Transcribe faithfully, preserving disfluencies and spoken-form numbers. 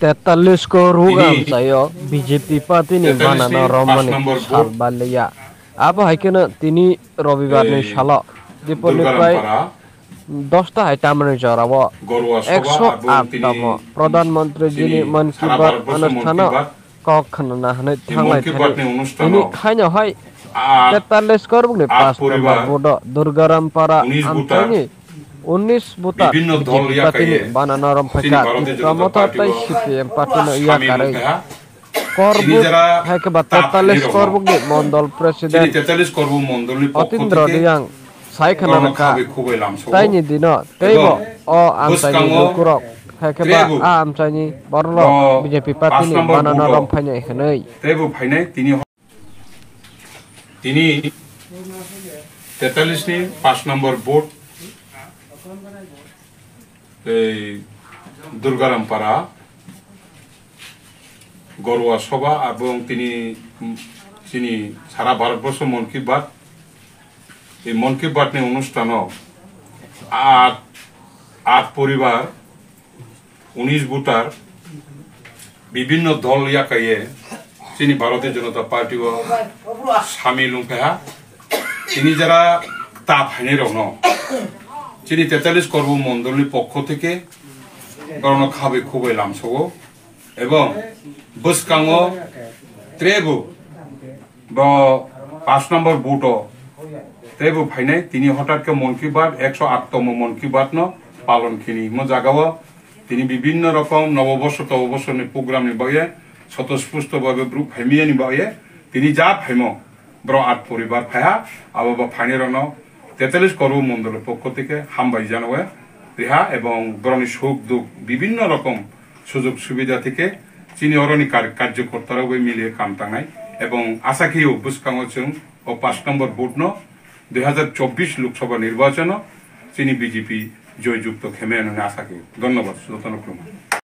Tetallis crore amchaio B J P party ni banana romani sal baliya. Abo hai kheno tini robibar ni salo Dipor ni prai dosta hai tamni jorao ekso aat tomo Pradhan Mantri jini Mann Ki Baat anusthano kok khwnana hwnwi thanglai thani tini khaino hai tetallis korbokni pas number bodo Durgarampara amchaini unis voter B J P party ni banana romphai kha Tipra Motha tei C P M party no yakarwi korbok hai khe ba tetallis korbokni mondol president Otindra Riyang sai khna rwkha. Taini dino teibo o amchaini lukurok hai khe ba a amchaini bororok B J P party ni banana romphai nai hwnwi. Tini tetallis ni pas number board, ei Durgarampara Gorwa Sobha, abong tini chini sara Bharatborsho Mann Ki Baat, ei Mann Ki Baat ni onustano aat, aat poribar unis voter bibinno dol yakaiye chini Bharatiya Janata Party o samil wngphaiha. Tini jara ta phainai rokno chini tetallis korbo mondolni pokho theke borokno khabai khubai lamsogo ebong bwskango trebo bo pas number vote o teibo phainai. Tini hotat khe Mann Ki Baat ekso aat tomo Mann Ki Baat no palon khini mo jagao tini bibinno rokom noboborsho toboborsho ni program ni bagwi sotospusto bhabe bru phaimiyani bagwi tini ja phaimo bro aat poribar phaiha. Abo bo phainai rokno tetallis korbo mondol pokho theke hambai janawi riha ebong boroni suk duk bibinno rokom sujog subida theke chini oroni kar-, karjokortarok bai mile kam tangnai ebong asa khe o bwskango chwng o pas number vote no dui hazar chobbish Lok Sabha nirbachon o chini B J P joy jukto kheme hwnwi asa khe. Dhonnobad, jotono khulumkha.